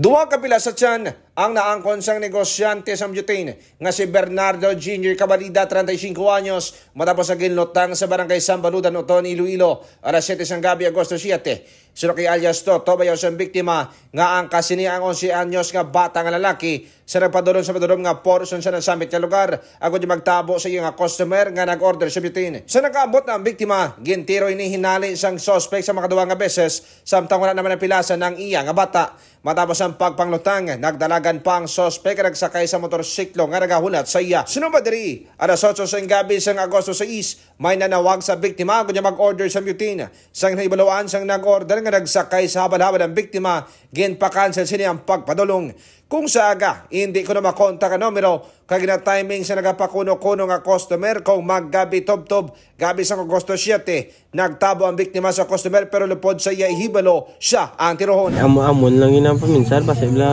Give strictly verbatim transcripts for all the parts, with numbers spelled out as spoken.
Duha ka pila sa tiyan ang naangkon sang negosyante sang butane nga si Bernardo Junior Cabalida, treinta y cinco anyos, matapos sa ginlutang sa barangay Sambaludan, Oton, Iloilo, alas siyete sang gabi, Agosto siyete. Suno kay alias Toto, bayaw sang biktima, nga ang kasini ang onse anyos nga bata nga lalaki sa nagpadulong sa madulom nga portion sa nasambit nga lugar, agod magtabo sa iya nga customer nga nag-order sa butane. Sa nakaabot na ang biktima, gintiro ini hinali sang suspect sa makaduwa nga beses, samtang wala naman napilasan ang iya nga bata. Matapos ang pagpanglutang, nagdalagan pa ang suspect nga nagsakay sa motorsiklo nga nagahulat sa iya. Sunod pa diri, alas otso sang gabi sang Agosto sais, may nanawag sa biktima nga mag-order sa butane. Sang nahibaluan sang nag-order nga nagsakay sa habal-habal ang biktima, ginpa-cancel sini ang pagpadulong. Kung sa aga, hindi ko na makontak ang numero, kay gina-timing sa nagapakuno-kuno nga customer kung maggabi tubtob, gabi sang Agosto siyete, nagtabo ang biktima sa customer pero lupod sa iya ihibalo, siya ang tirohon. Amo-amon lang yun ang paminsar, basta bla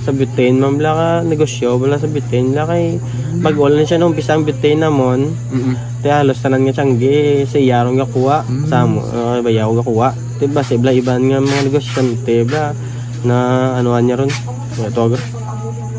sa butane man bla ka negosyo, bla sa butane bla kay pag-ulan siya nung umpisa ang butane namon, Mm-mm. te halos tanan nga tiyanggi, sa iya ron gakuha, Mm. sa amo, uh, bayaw gakuha. Te basta bla iban nga mga negosyante bla na anuhan niya ron. Wala to,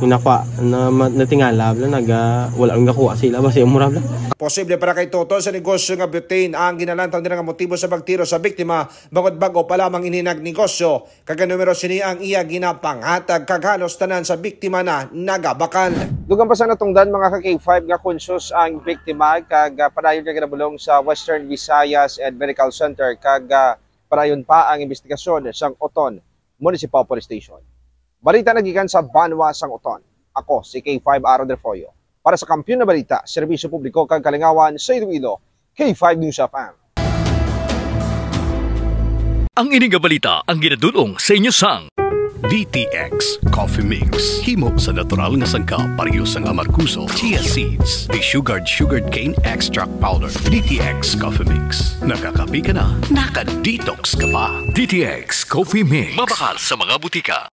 ginakuha, na, ma- natingala bla, naga, wala ron gakuha sila, basta mura bla. Posible para kay Toto sa negosyo nga butane ang ginalantaw nila nga motibo sa pagtiro sa biktima, bangod bag-o pa lamang ini nagnegosyo, kag ang numero sini ang iya ginapanghatag, kag halos tanan sa biktima na nagabakal. Dugang pa sa natungdan, mga ka-K five, nga konsyos ang biktima kag, ah, padayon nga ginabulong sa Western Visayas and Medical Center, kag, ah, padayon pa ang investigasyon sang Oton Municipal Police Station. Balita nagikan sa Banwa sang Oton. Ako si K five Aaron Refollo. Para sa Kampiyon na Balita, Serbisyo Publiko kag Kalingawan sa Iloilo, K five News F M. Ang ini nga balita ang ginadul-ong sa inyo sang D T X Coffee Mix. Himo sa natural nga sangkap, pareho sang amargoso, chia seeds, desugared sugarcane extract powder. D T X Coffee Mix. Nakakape ka na, naka-detox ka pa. D T X Coffee Mix. Mabakal sa mga butika.